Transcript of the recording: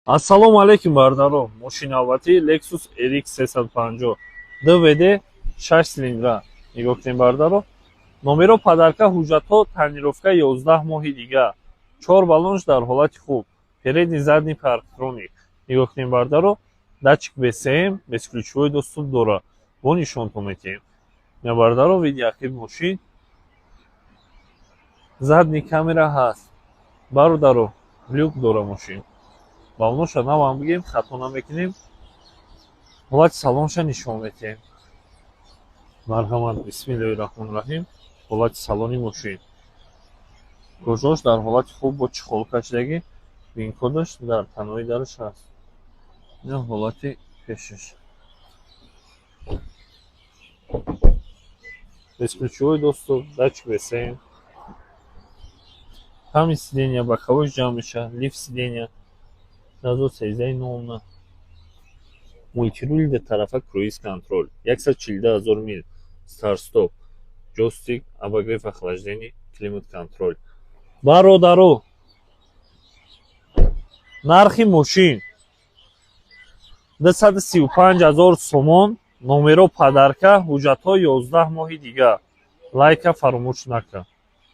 Ассалому алайкум, бародаро! Мошини навбатӣ Lexus RX 350 2WD, 6 цилиндра. Нигоҳ кунем, бародаро. Номеро подарка, ҳуҷҷатҳо тонировка 11 моҳи дига. Чор баллонш дар ҳолати хуб. Передний, задний парктроник. Нигоҳ кунем, бародаро. Датчик BCM, бесключевой доступ дора. Бо нишонтон метиҳем. Ина, бародаро, види ақиби мошин. Задний камера ҳаст. Бародаро, люк дора мошин. Баллоноша навам бигем, хато намекунем. Ҳолати салонша нишон метиҳем. Марҳамат, бисмиллоҳи раҳмони раҳим. Ҳолати салони мошин. Кожош дар ҳолати хуб, бо чехол кашидагӣ, вин-кодаш дар танои дараш ҳаст. Ина ҳолати пешаш. Бесключевой доступ, датчик BCM. Память сидения, боковой ҷамъ мешавад, лифт сидения. 2013 00. Мультируль дутарафа, круиз контроль. 142 ҳазор мил. Старт-стоп. Джойстик, обогрев, охлаждение, климат контроль. Бародаро, нархи мошин 235 ҳазор сомон, номеро подарка, ҳуҷҷатҳо 11 моҳи дига. Лайка фаромӯш накун.